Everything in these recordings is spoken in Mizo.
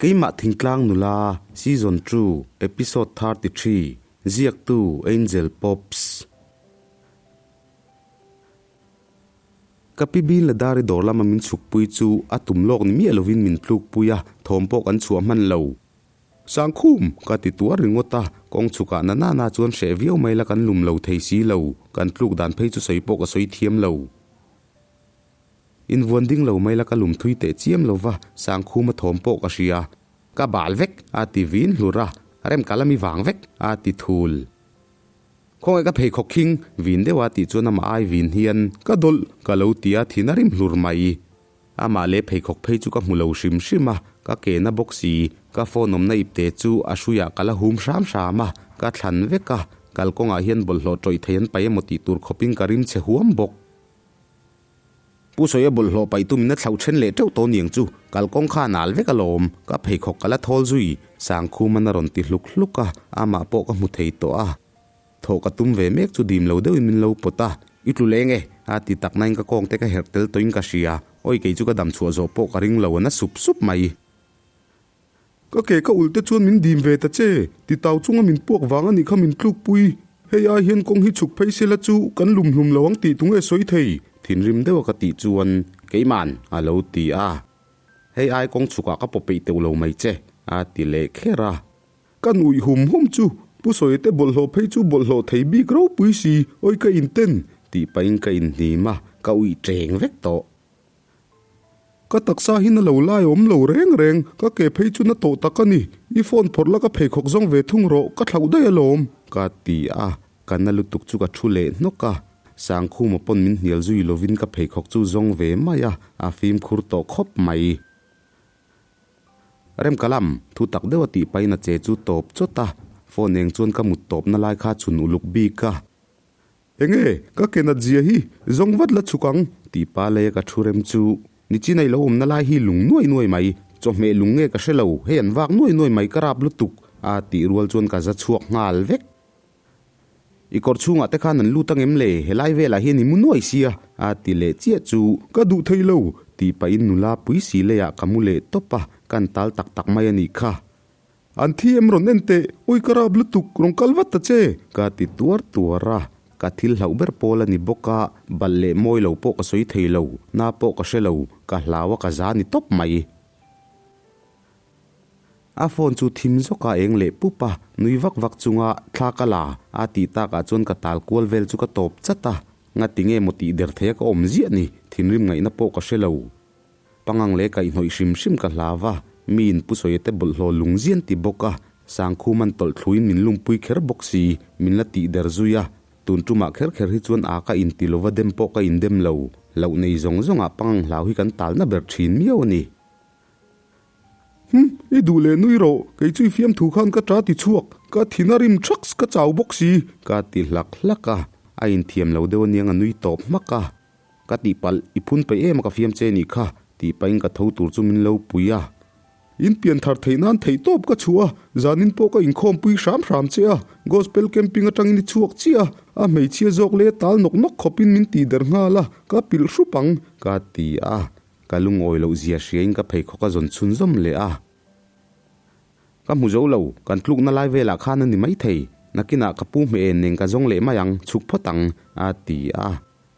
Keimah Thingtlang Nula, Season 2, Episode 33, Ziaktu Angel Pops. Ka pi Bin la Dari dawr lama min chhukpui chu a tum lawk ni miah lovin min tlukpui a, thawm pawh kan chhuah hman lo. Sangkhum! Ka ti tuar ringawt a, kawng chhukah na nana chuan hreh viau mai la kan lum lo thei si lo, kan tluk dan phei chu sawi pawh ka sawi thiam lo. Invuan ding lo mai la ka lum thui teh chiam lo va, Sangkhum a thawm pawh ka hria. Ka bal vek! A ti vin hlur a, rem ka la mi vang vek! A ti thul. Khawngaih ka pheikhawk khing vin deuh a tih chuan amah ai vin hian ka dawlh ka lo ti a, thin a rim hlur mai. Amah leh pheikhawk phei chu ka hmu lo hrim hrim a, ka ke na bawk si, ka phone awmna ipte chu a hruiah ka la hum hram hram a, ka thlan vek a, kalkawngah hian bawlhhlawh tawih thei an paih emaw tih tur khawpin ka rim chhe huam bawk. Pu Sawia bawlhhlawh paih tumin a thlauh then leh teuh tawh niang chu, kalkawng kha a nal vek alawm, ka pheikhawk ka la thawl zui, Sangkhuman a rawn ti hluk hluk a, amah pawh ka hmu thei tawh a. Thawh ka tum ve mek chu dim lo deuhin min lo pawt a, I tlu leng e, a ti tak nain ka kawngte ka herh tel tawhin ka hria, awi kei chu ka dam chhuah zawh pawh ka ring lo a na sup sup mai. Ka ke ka ulh te chuan min dim ve ta che, ti tau chunga min puak vang a nih kha min tlukpui. Hei ai hian kawng hi chhuk phei sela chu kan lum hlum lo ang tih tunge sawi thei? Thinrim deuha ka tih chuan Keiman a lo ti a. Hei ai kawng chhukah ka paw peih teuh lo mai che, a ti leh kher a. Ka nuih hum hum chu Pu Sawite bawlhhlawh phei chu bawlhhlawh thei bik ropui si, awi ka inten tih pahin ka inhnim a, ka uih teng vek tawh. Ka taksa hi na lo lai awm lo reng reng, ka ke phei chu na tawh tak a ni. I phone phawrh la ka pheikhawk zawng ve thung rawh, ka thlauh daih alawm. Ka ti a, ka na lutuk chu ka thu leh hnawk a. Sangkhuma pawn min hnial zui lovin ka pheikhawk chu zawng ve mai a, a fimkhur tawh khawp mai. Remkalam, thu tak deuh a tih pahin a che chu tawp chawt a, phone eng chuan ka mut tawpna lai kha chhun uluk bik a. Enge, ka ke nat zia hi, zawng vat la chhuk ang, tih pa leia ka thu rem chu. Nichin a i lo awmna lai hi lung nuai nuai mai, chawhmeh lung nge ka hre lo, hei an vak nuai nuai mai ka rap lutuk, a tih rual chuan ka za chhuak nghal vek. I kawr chhungah te khan an lut angem le, helai velah hian i mu nuai sia, a ti leh chiah chu. Ka duh thei lo, tih pahin nula pui si leiah ka mu leh tawp a, kan tal tak tak mai a nih kha. An thi em rawn en teh, ui ka rap lutuk, rawn kal vat ta che. Ka ti tuar tuar a, ka thil hlauh ber pawl a ni bawk a, balh leh mawi lo pawh ka sawi thei lo, na pawh ka hre lo, ka hlau a ka za ni tawp mai. A phone chu thim zawk a eng leh pup a, nui vak vak chunga thla ka la a tih takah chuan ka tal kual vel chu ka tawp chat a, ngati nge maw tih der theia ka awm ziah ni, thinrim ngaihna pawh ka hre lo. Pangang leh kaihhnawih hrim hrim ka hlau va, miin Pu Sawia te bawlhhlawh lung zian ti bawk a, Sangkhum an tawlh thluin min lumpui kher bawk si, min la tih der zui a, tun tumah kher kher hi chuan a ka inti lova dem pawh ka indem lo, loh nei zawng zawngah pangang hlau hi kan talna ber thin miau a ni. Hm, i duh leh nui rawh, kei chu i fiamthu khan ka ta ti chhuak, ka thin a rim thaks ka chau bawk si. Ka ti hlak hlak a, a inthiam lo deuh aniang a nui tawp hmak a. Ka tihpalh, i phun peih em a ka fiam che nih kha, tih pahin ka tho tur chu min lo pui a. In pian thar theih nan theih tawp ka chhuah a, zanin pawh ka inkhawm pui hram hram che a, gospel camping atangin i chhuak chiah a, a hmeichhia zawk leh tal nawk nawk khawpin min tih der nghal a, ka pilh hrup ang. Ka ti a, ka lungawi loh zia hriain ka pheikhawk a zawn chhunzawm leh a. Ka hmu zo lo, kan tlukna lai velah khan a ni maithei, nakinah ka pu hmeh en nen ka zawng leh mai ang, chhuk phawt ang, a ti a.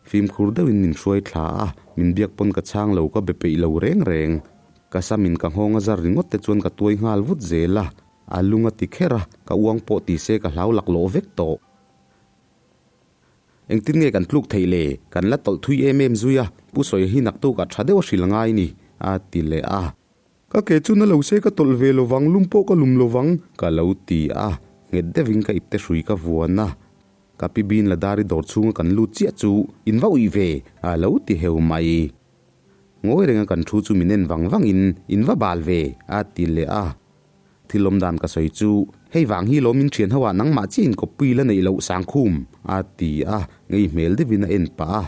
Fimkhur deuhin min hruai thla a, min biak pawn ka chhang lo, ka be peih lo reng reng. Ka samin ka nghawng a zar ringawt te chuan ka tuai nghal vut zel a, a lung a ti kher a, ka uang pawh ti se ka hlau laklawh vek tawh. Engtin nge kan tluk theih le? Kan la tawlh thui em em zui a, Pu Sawia hi naktukah tha deuh a hrilh ngai ni, a ti leh a. Ka ke chu na lo se ka tawlh ve lovang, lum pawh ka lum lovang. Ka lo ti a, nghet deuhin ka ipte hrui ka vuan a. Ka pi bin la dari dawr chhunga kan lut chiah chu in va uih ve, a lo ti heu mai. Ngawi renga kan thu chu min en vang vangin in va bal ve, a ti leh a. Thil awm dan ka sawi chu, hei vang hi lawm in thian ho ah nangmah chiah in kawppui la neih loh Sangkhum, a ti a, ngei hmel deuhin a en pah a.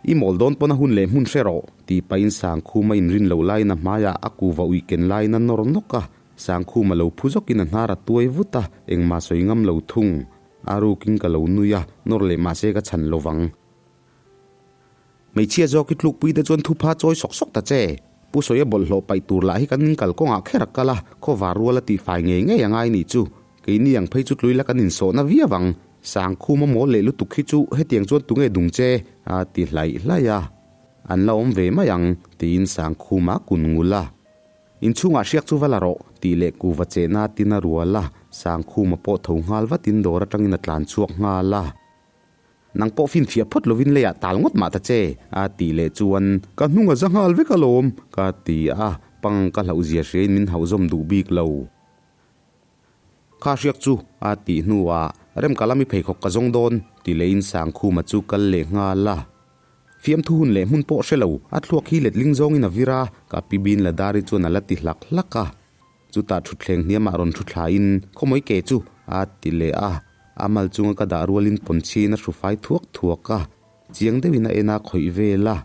I mawl dawn pawn a hun leh hmun hre rawh, tih pahin Sangkhuma inrin loh laiin a hmaiah a kuva uih ken laiin a nawr nawk a. Sangkhuma lo phu zawkin a hnar a tuai vut a, engmah sawi ngam lo thung. A rukin ka lo nui a, nawr leh mah se ka chhan lo vang. Hmeichhia zawk i tlukpui te chuan thupha chawi sawk sawk ta che. Pu Sawia bawlhhlawh paih tur lah hi kan inkal kawngah kher a kal a, khawvar rual a tihfai ngei ngei a ngai nih chu. Keini ang phei chu tlui la kan insawhna viau ang. Sangkhum a mawl leh lutuk hi chu hetiang chuan tunge dung che? a ti hlaih hlaih a. An la awm ve mai ang, tiin Sangkhuma kun ngul a. Inchhungah hriak chu va la rawh, tih leh kuva chehna tin a rual a. Sangkhuma pawh tho nghal vatin dawr atangin a tlan chhuak nghal a. Nang pawh finfiah phawt lovin leiah tal ngawt mah ta che, a tih leh chuan. Ka hnung a za nghal vek alawm, ka ti a, pang ka hlauh zia hriain min hauh zawm duh bik lo. Kha hriak chu, a tih hnuah, Remkalami pheikhawk ka zawng dawn, ti lehin Sangkhuma chu kal leh nghal a. Fiamthu hun leh hmun pawh hre lo, a thluak hi letling zawngin a vir a, ka pi bin Ladari chuan a la ti hlak hlak a. Chutah thutthleng hniamah rawn thu thlain, Khawmawi ke chu! a ti leh a. A mal chunga ka dah rualin pawnchhiin a hrufai thuak thuak a. Chiang deuhin a en a khawih vel a.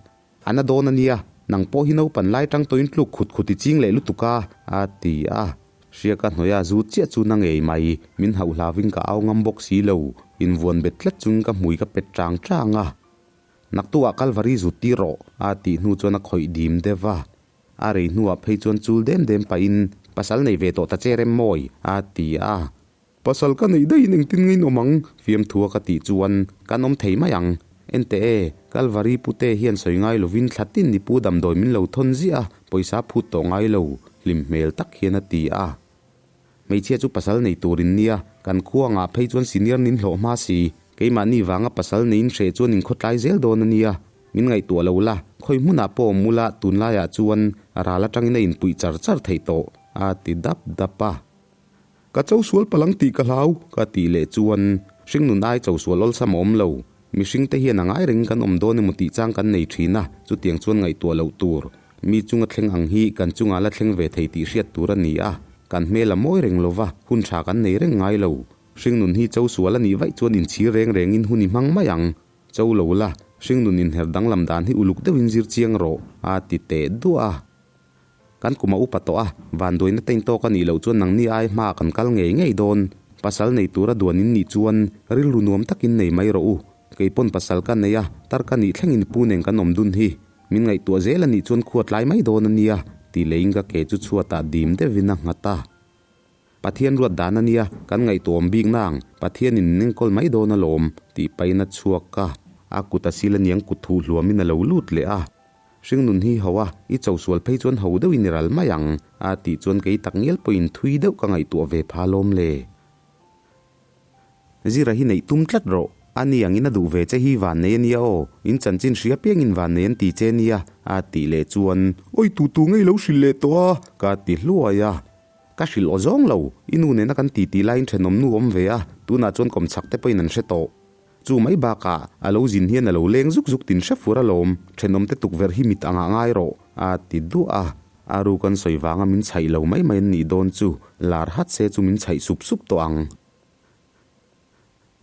A na dawn a nia, nang pawh hi naupan lai tang tawhin tluk khut khut i ching leh lutuk a, a ti a. Hriaka hnuaia zu chiah chu na ngei mai, min hauh hlavin ka au ngam bawk si lo. Invuan bet tlat chungin ka hmui ka pet chang chang a. Naktuah Kalvari zut tir rawh, a tih hnu chuan a khawih dim deuh a. A rei hnuah phei chuan chul dem dem pahin, Pasal nei ve tawh ta che rem mawi, a ti a. Pasal ka neih daihin engtin nge in awm ang? Fiamthua ka tih chuan, Kan awm thei mai ang. Enteh e, Kalvari pute hian sawi ngai lovin thla tin ni pu damdawi min lo thawn ziah a, pawisa phut tawh ngai lo, hlim hmel tak hian a ti a. Hmeichhia chu pasal nei turin nia, kan khua angah phei chuan senior nin hlawh hma si. Keimahni vanga pasal neiin hreh chuan inkhawtlai zel dawn a nia. Min ngaihtuah lo la, khawi hmunah pawh awm ula tunlaiah chuan ral atangin a inpuih char char theih tawh, a ti dap dap a. Ka cho sual palang tih ka hlau, ka tih leh chuan hringnun ai cho sual awlsam a awm lo. Mihring te hian a ngai reng kan awm dawn emaw tih chang kan nei thin a, chutiang chuan ngaihtuah loh tur. Mi chunga thleng ang hi kan chungah la thleng ve thei tih hriat tur a ni a, kan hmel a mawi reng lova, hun tha kan nei reng ngai lo. Hringnun hi cho sual a nih vaih chuan inchhir reng rengin hun i hmang mai ang. Cho lo la, hringnun inher danglam dan hi uluk deuhin zir chiang rawh, a ti teh duah a. Kan kum a upa tawh a, vanduaina te intawk a nih loh chuan nangni ai hmaah kan kal ngei ngei dawn. Pasal nei tura duan in nih chuan rilru nuam takin nei mai rawh u. Kei pawn pasal ka nei a, tar ka nih thlengin pu nen kan awm dun hi. Min ngaihtuah zel a nih chuan khua tlai mai dawn a nia, tih leiin ka ke chu chhuatah dim deuhin a nghat a. Pathian ruat dan a nia, kan ngaihtuahawm bik nang, Pathianin min enkawl mai dawn alawm, tih pahin a chhuak a. A kut a sil aniang kut thuh hluamin a lo lut leh a. Hringnun hi ho a, i cho sual phei chuan ho deuhin i ral mai ang, a tih chuan kei tak ngial pawhin thui deuh ka ngaihtuah ve pha alawm le. Zira hi neih tum tlat rawh, a ni angin a duh ve che hi vannei a nia aw, in chanchin hria piangin vannei an ti che nia, a tih leh chuan. Oi tu tu ngei lo hrilh leh tawh a, ka ti hluai a. Ka hrilh aw zawng lo, i nu nena kan titi laiin thenawm nu awm ve a, tunah chuan kawmchhak te pawhin an hre tawh. Chu mai bakah, a lo zin hian a lo leng zuk zuk tin hre fur alawm, thenawm te tukverh hi mit angah ngai rawh, a ti duah a. A ru kan sawi vanga min chhaih lo mai mai an nih dawn chu, lar hat se chu min chhaih sup sup tawh ang.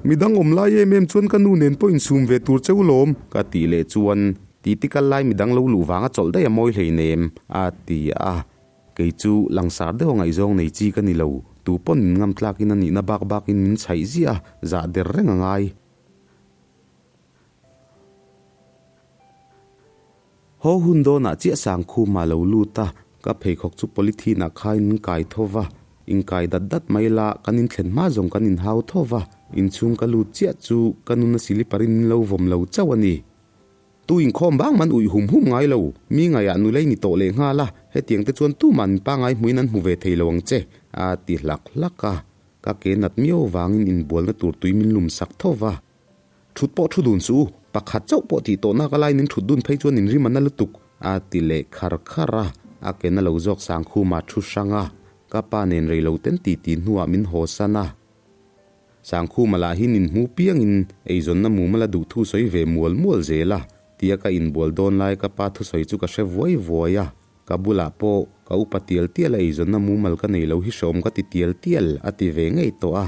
Midang awm lai em em chuan ka nu nen pawh insum ve tur cheu lawm, ka tih leh chuan titi kal lai midang lo luh vanga chawlh daih a mawi hleinem, a ti a. Kei chu langsar deuh a ngaihzawng nei chi ka ni lo, tu pawn min ngam tlakin a nihna bak bakin min chhaih ziah a, zah der reng a ngai. Haw hun dawnah chiah Sangkhuma lo lut a, ka pheikhawk chu polythene ah khain min kai tho va, inkai dat dat mai la kan inthlen hma zawng kan inhau tho va, inchhung ka lut chiah chu ka nuna silipar in min lo vawm lo chauh a ni. Tu inkhawm bang man uih hum hum ngai lo, mi ngaiah nulei ni tawh leh nghal a, hetiang te chuan tuman pangai hmuin an hmu ve thei lo ang che, a ti hlak hlak a. Ka ke nat miau vangin inbualna tur tui min lum sak tho va. Thut pawh thu dun suh u, pakhat chauh pawh tih tawh nak alai min thut dun phei chuan inrim a na lutuk, a ti leh khar khar a, a ke na lo zawk Sangkhuma thu hrang a, ka pa nen rei lo ten ti ti hnuah min haw san a. Sangkhuma lah hi nin hmu piangin eizawnna mumal a duh thu sawi ve mual mual zel a, tia ka inbual dawn lai ka pa thusawi chu ka hre vuai vuai a, ka bulah pawh ka upa tial tial a eizawnna mumal ka nei lo hi hreawm ka ti tial tial a ti ve ngei tawh a.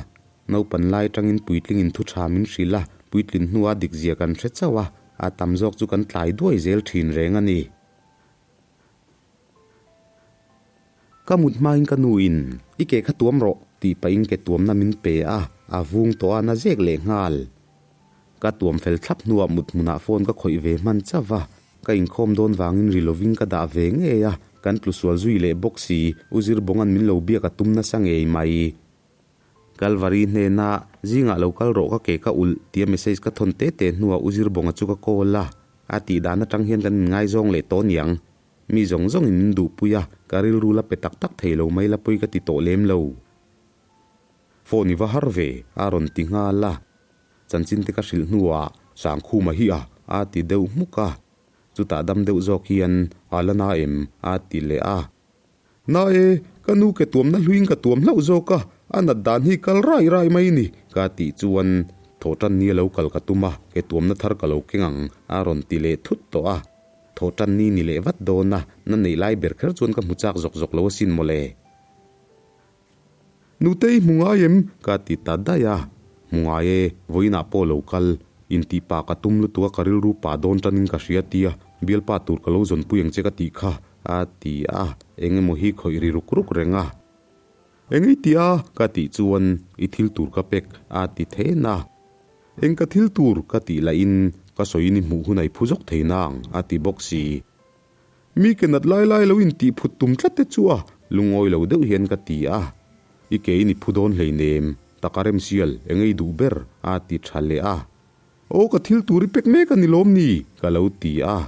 Naupan lai atangin puitlingin thu tha min hrilh a, puitlin hnua dikzia kan hre chauh a, a tam zawk chu kan tlai duai zel thin reng a ni. Ka mut hmain ka nuin, I ke kha tuam rawh, tih pahin ke tuamna min pe a, a vung tawh a na zek leh nghal. Ka tuam fel thlap hnuah mut hmunah phone ka khawih ve hman chauh a. Ka inkhawm dawn vangin ri lovin ka dah ve ngei a, kan tlu sual zui leh bawk si, U Zirbawnga'n min lo biak a tum nasa ngei mai. Kalvari hnena zingah lo kal rawh ka ke ka ulh tia message ka thawn te te hnuah U Zirbawnga chu ka call a, a tih dan atang hian kan inngaizawng leh tawh niang. Mi zawng zawngin min duhpui a, ka rilru la pe tak tak thei lo mai la pawi ka ti tawh lem lo. Phone i va har ve, a rawn ti nghal a. Chanchin te ka hrilh hnuah Sangkhuma hi a, a ti deuh hmuk a. Chutah dam deuh zawk hian a la na em? a ti leh a. Na e, ka nu ke tuamna hluin ka tuam hlauh zawk a, a nat dan hi kal rai rai mai ni. Ka tih chuan thawhtan ni a lo kal ka tum a, ke tuamna thar ka lo keng ang, a rawn ti leh thut tawh a. Thawhtan ni ni leh vat dawn a, na neih lai ber kher chuan ka hmu chak zawk zawk lo asin mawle. Nutei hmu ngai em? Ka ti ta daih a. Hmu ngai e, vawiinah pawh lo kal. Intih pa ka tum lutuk a ka rilru pa dawn tanin ka hria tia, bialpa tur ka lo zawnpui ang che ka tih kha, a ti a. Eng emaw hi khawih ri ruk ruk reng a. Eng i ti a? Ka tih chuan i thil tur ka pek, a ti then a. Eng ka thil tur? Ka tih lahin ka sawiin i hmuh hun a i phu zawk thei nang, a ti bawk si. Mi ke nat lai lai lo in tih phut tum tlat te chu a. Lungawi lo deuh hian ka ti a. I ke in i phu dawn hleinem, taka remsial, eng ei duh ber, a ti tha leh a. Aw ka thil tur i pek mek a ni lawm ni? Ka lo ti a.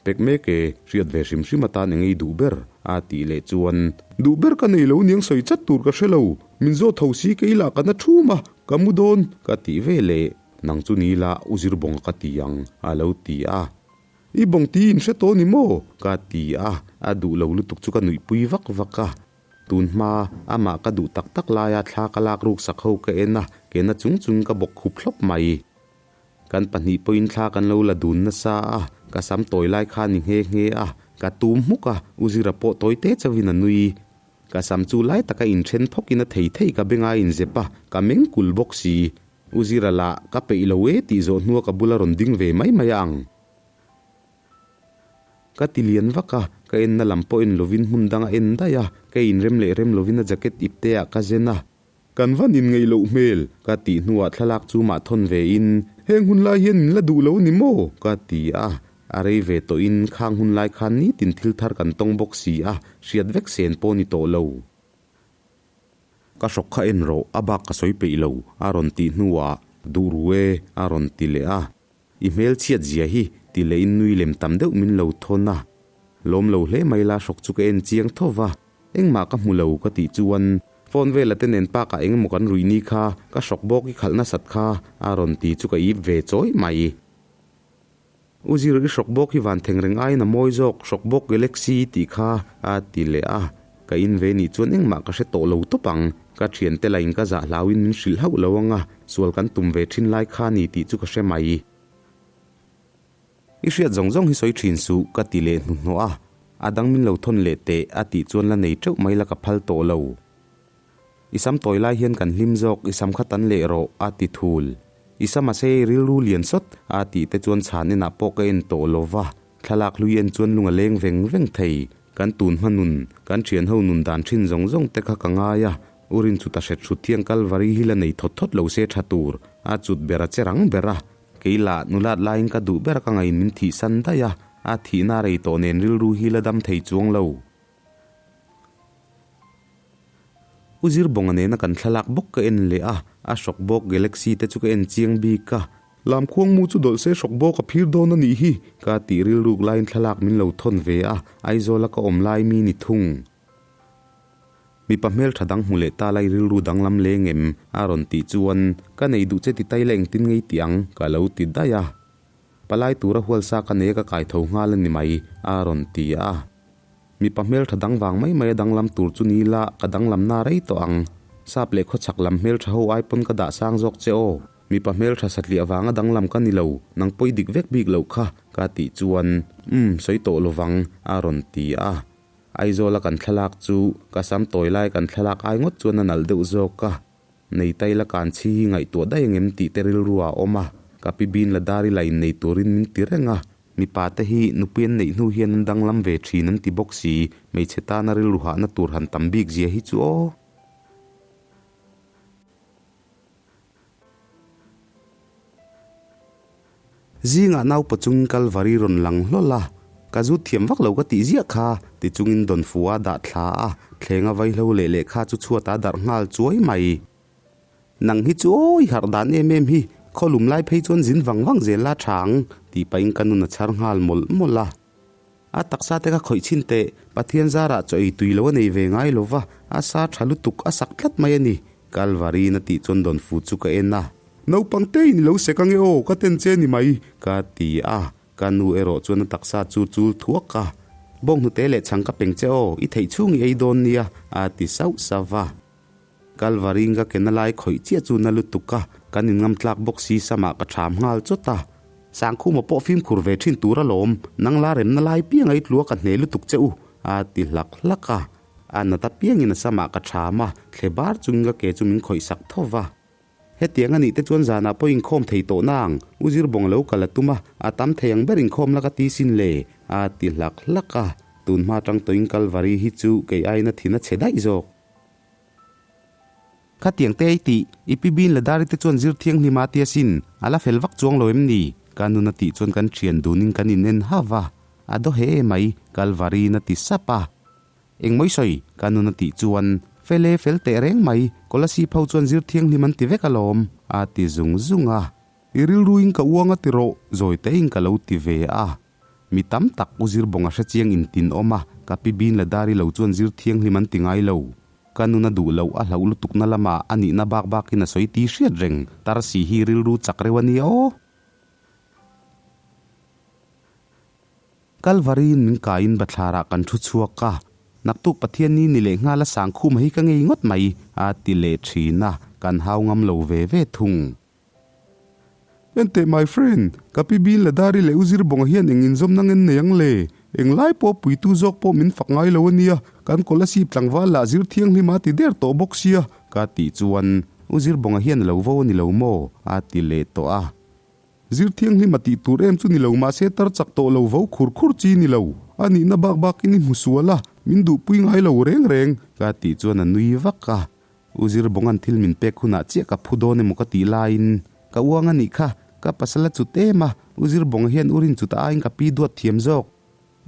Pek mek e, hriat ve hrim hrim atan eng ei duh ber, a tih leh chuan. Duh ber ka nei lo niang sawi chat tur ka hre lo, min zawt tho si kei lah ka na thum a, ka mu dawn. Ka tih ve leh, nang chu ni la u zirbawnga ka ti ang, a lo ti a. I bawng ti in hre tawh ni maw? Ka ti a, a duh lo lutuk chu ka nuihpui vak vak a. Tun hma, amah ka duh tak tak laia thla ka lak ruk sak ho ka en a, kena chung chung ka bawk khup thlawp mai. Kan pahnih pawhin thla kan lo la dun nasa a, ka sam tawi lai kha ni nghe nghe a, ka tum hmuk a, U Zira pawh tawi te chauhin a nui. Ka sam chu lai taka inthen phawkin a thei thei ka benga inzep a, ka meng kul bawk si. U Zira lah, ka peih lo e tih zawh hnua ka bula rawn ding ve mai mai ang. Ka ti lian vak a, ka enna lam pawh en lovin hmun dang a en daih a, ka inrem leh rem lovin a jacket ip te ah ka zen a. Kan van inngeih loh hmel, ka tih hnuah thlalak chu mah thawn ve in. Heng hun lai hian min la duh lo ni maw? Ka ti a, a rei ve tawhin khang hun lai khan nitin thil thar kan tawng bawk si a, hriat vek sen pawh ni tawh lo. Ka hrawk kha en rawh, a bak ka sawi peih lo, a rawn tih hnuah, Duh ru e, a rawn ti leh a. I hmel chhiat zia hi, ti leh in nui lem tam deuh min lo thawn a. Lawm lo hle mai la hrawk chu ka en chiang tho va, engmah ka hmu lo ka tih chuan, Phone vela te nen park ah engemaw kan ruih ni kha, ka hrawk bawk i khalh nasat kha, a rawn ti chu ka ip ve chawi mai. U Zir, i hrawk bawk hi van theng reng aiin a mawi zawk, hrawk bawk Galaxy i tih kha, a ti leh a. Ka in ve nih chuan engmah ka hre tawh lo tawp ang. Ka thiante la in ka zah hlauin min hrilh hauh lo ang a, sual kan tum ve thin lai kha ni tih chu ka hre mai. I hriat zawng zawng hi sawi thin suh, ka ti leh hnuhnawh a. A dang min lo thawn leh teh, a tih chuan la nei teuh mai la ka phal tawh lo. I sam tawi lai hian kan hlim zawk, i sam kha tan leh rawh, a ti thul. I sam a sei rilru lian sawt, a tih te chuan chhan enah pawh ka en tawh lo va, thlalak hlui en chuan lung a leng veng veng thei. Kan tun hma nun, kan thian ho nun dan thin zawng zawng te kha ka ngai a, u rin chut a hret hrut thiang Kalvari hi la nei thawt thawt lo se tha tur, a chut ber a che rang ber a. Kei lah nulat laiin ka duh ber ka ngaiin min thihsan daih a, a thihna rei tawh nen rilru hi la dam thei chuang lo. U Zirbawnga nena kan thlalak bawk ka en leh a, a hrawk bawk Galaxy te chu ka en chiang bik a. Lamkhuang mu chu dawlh se hrawk bawk a phir dawn a nih hi. Ka tih rilruk laiin thlalak min lo thawn ve a, Aizawla ka awm lai mi ni thung. Mipa hmeltha dang hmu leh ta lai rilru danglam leng em? a rawn tih chuan, Ka nei duh che ti tai la engtin ngei tih ang? ka lo ti daih a. Palai tura hualsa ka nei a ka kai tho nghal a ni mai, a rawn ti a. Mipa hmeltha dang vang mai mai a danglam tur chu ni la, ka danglam na rei tawh ang. Sap leh khawchhak lam hmeltha ho ai pawn ka dah sang zawk che aw. Mipa hmeltha satliah vanga danglam ka ni lo, nang pawi dik vek bik loh kha, ka tih chuan, Umm, sawi tawh lovang, a rawn ti a. Aizawla kan thlalak chu, ka sam tawi lai kan thlalak ai ngawt chuan a nalh deuh zawk a. Nei tai la kan chhi hi ngaihtuah daih ang em tih te rilru ah a awm a, ka pi bin la dar ila innei turin min ti reng a. Mipa te hi nupui an neih hnu hian an danglam ve thin an ti bawk si, hmeichhe tana rilru hahna tur han tam bik zia hi chu aw. Zingah naupa chungin Kalvari rawn lang hlawl a, Ka zut thiam vak lo ka tih ziah kha, ti chungin Dawnfua a dah thla a, thlenga vaihlo leh lehkha chu chhuatah a darh nghal chuai mai. Nang hi chu awi harh dan em em hi, khawlum lai phei chuan zin vang vang zel la tha ang, tih pahin ka nun a chhar nghal mawlh mawlh a. A taksa te ka khawih chhin teh, Pathian zarah chaw ei tui lo a nei ve ngai lo va, a sa tha lutuk a sak tlat mai a ni, Kalvariin a tih chuan Dawnfu chu ka en a. Naupang te in i lo sek ange aw, ka ten che ni mai, ka ti a. Ka nu erawh chuan a taksa chu chul thuak a, Bawnghnute leh chhang ka peng che aw, i theih chhung i ei dawn nia, a ti sauh sauh va. Kalvarin ka kena lai khawih chiah chu na lutuk a, kan inngam tlak bawk si samah ka ṭham nghal chawt a. Sangkhuma pawh fimkhur ve ṭhin tur alawm, nang la remna lai piang a i tlua ka hne lutuk che u, a ti hlak hlak a. A nat apiangin a samah ka ṭham a, thle bar chungin ka ke chu min khawih sak tho va. Hetiang a nih te chuan zanah pawh inkhawm thei tawh nang, U Zirbawng lo kal a tum a, a tam thei ang ber inkhawm la ka ti sin le, a ti hlak hlak a. Tun hma tang tawhin Kalvari hi chu kei aiin a thin a chhe daih zawk. Khatiang te i tih, i pi bin la dari te chuan zir thianghlim a tia sin, a la fel vak chuang lo em ni? Ka nun a tih chuan kan thian dunin kan inen hauh va, a daw he mai, Kalvari-in a ti sap a. Engmawi sawi? Ka nun a tih chuan, Fel e, fel teh reng mai, Kolasib ho chuan zir thianghlim an ti vek alawm, a ti zung zung a. I rilruin ka uang a ti rawh, zawi tein ka lo ti ve a. Mi tam tak u zir bawng a hrechiang intin awm a, ka pi bin la dari lo chuan zir thianghlim an ti ngai lo. Ka nun a duh loh a hlauh lutukna lamah a nihna bak bakin a sawi ti hriat reng, Tarsi hi rilru chak reuh a nia aw. Kalvariin min kaiin bathlarah kan thu chhuak a, Naktuk Pathian ni ni leh nghal a sangkhuma hi ka ngei ngawt mai, a ti leh thin a, kan hau ngam lo ve ve thung. Enteh my friend, ka pi Bin la Dari leh U Zirbawnga hian eng inzawmna ngen nei ang le? Englai pawh puitu zawk pawh min fak ngai lo a nia, kan Kolasib tlangval lah zir thianghlim a ti der tawh bawk sia. Ka tih chuan U Zirbawnga hian a lo vo a ni lo maw? a ti leh tawh a. Zir thianghlim a tih tur em chu ni lo mahse tar chak tawh lo vo khur khur chi ni lo. A nihna bak bakin i hmu sual a, min duhpui ngai lo reng reng. Ka tih chuan a nui vak a, U Zirbawnga'n thil min pek hunah chiah ka phu dawn emaw ka tih laiin ka uang a nih kha, ka pasal a cut em a, U Zirbawnga hian u Rinchuta aiin ka pi duat thiam zawk.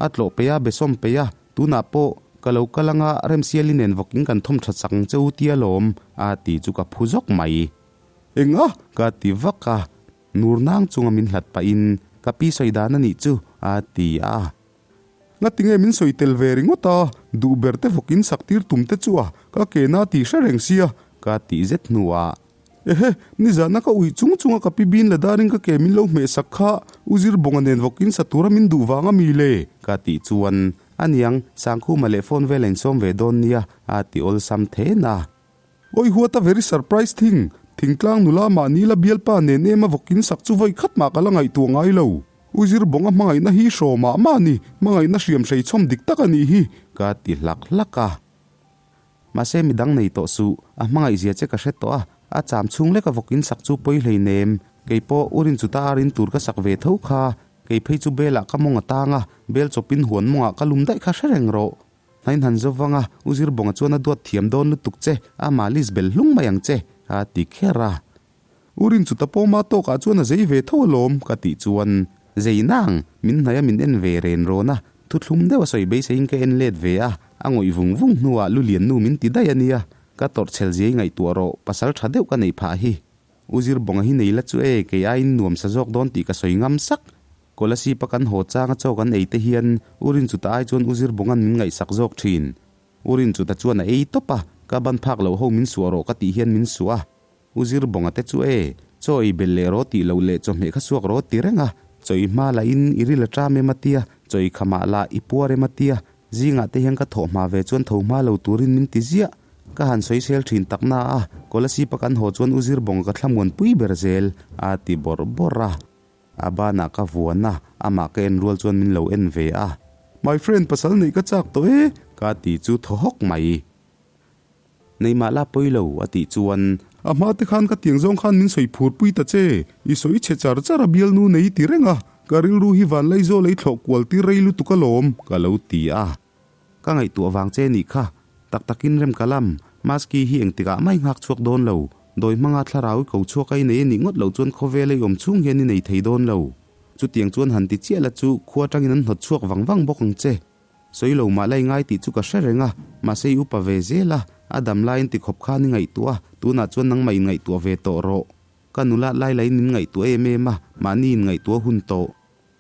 A tlawh peih a, besawm peih a, tunah pawh ka lo kal anga Remsiali nen vawkin kan thawm tha chak ang che u tia lawm, a ti chu ka phu zawk mai. Eng a? Ka ti vak a, nur nang chunga min hlat pahin ka pi sawi dan a nih chu, a ti a. Ngatinge min sawi tel ve ringawt a, duh ber te vawkin sak tir tum te chu a, ka ke na tih hre reng sia. Ka tih zet hnuah. Ehe, nizana ka uih chung chunga ka pi bin la darin ka ke min lo hmeh sak kha, U Zirbawnga nen vawkin sa tura min duh vang a mi le? Ka tih chuan, Aniang, Sangkhuma leh phone vel a insawm ve dawn nia, a ti awlsam then a. Awi huat a very surprise thing, thingtlang nula mahni la bialpa nen em a vawkin sak chu vawi khat mah ka la ngaihtuah ngai lo. U Zirbawnga hmangaihna hi hraw mah mah a ni, hmangaihna hriam hrei chhawm dik tak a nih hi. Ka ti hlak hlak a. Mahse midang nei tawh suh, a hmangaih zia che ka hre tawh a, a cham chhung lek a vawkin sak chu pawi hlei nem. Kei pawh u Rinchuta a rin tur ka sak ve tho kha, kei phei chu belah ka mawng a tang a, bel chawpin huan mawngah ka lum daih kha hre reng rawh. Hnain han zo vang a, U Zirbawnga chuan a duat thiam dawn lutuk che, a malis bel hlung mai ang che, a ti kher a. U Rinchuta pawma tawkah chuan a zei ve tho alawm, ka tih chuan, Zei nang, min hnaia min en ve ren rawn a, thuthlum deuh a sawi beiseiin ka en let ve a, a ngawih vung vung hnuah lulian nu min ti daih a nia, ka tawrh chhel ziai ngaihtuah rawh, pasal tha deuh ka neih phah hi. U Zirbawnga hi nei la chu e, kei aiin nuam sa zawk dawn tih ka sawi ngam sak. Kolasib a kan haw changa chaw kan ei te hian U Rinchuta ai chuan U Zirbawnga'n min ngaihsak zawk thin. U Rinchuta chuan a ei tawp a, ka ban phak loh ho min suah rawh ka tih hian min suah a. U Zirbawnga te chu e, chaw ei belh leh rawh tih loh leh chawhmeh kha suak rawh ti reng a, chaw i hma lah in i ril a ṭam em a tia, chaw i khamah lah i puar em a tia, zingah te hian ka thawh hma ve chuan tho hma lo turin min ti ziah. Ka han sawi sel thin tak na a, Kolasib a kan haw chuan U Zirbawnga ka thlamuan pui ber zel, a ti bawrh bawrh a. A banah ka vuan a, amah ka en rual chuan min lo en ve a. My friend pasal neih ka chak tawh e! Ka ti chu thaw hawk mai. Nei mah la pawi lo, a tih chuan. A hma te khan ka tiang zawng khan min sawi phur pui ta che, i sawi chhe char char a bialnu nei ti reng a, ka rilru hi vanlaizawl ei thlawh kual tir rei lutuk alawm, ka lo ti a. Ka ngaihtuah vang che nih kha, tak takin rem ka lam, Maski hi engtikah mai nghak chhuak dawn lo, dawi hmanga thlarau i ko chhuak a i nei a nih ngawt loh chuan khawvel a i awm chhung hian i nei thei dawn lo. Chutiang chuan han ti chiah la chu khua atangin an hnawt chhuak vang vang bawk ang che. Sawi lo mah la i ngai tih chu ka hre reng a, mahse i upa ve zel a, a dam laiin ti khawp khan i ngaihtuah a, tunah chuan nangmah in ngaihtuah ve tawh rawh. Ka nula lai lain min ngaihtuah em em a, mahni in ngaihtuah hun tawh.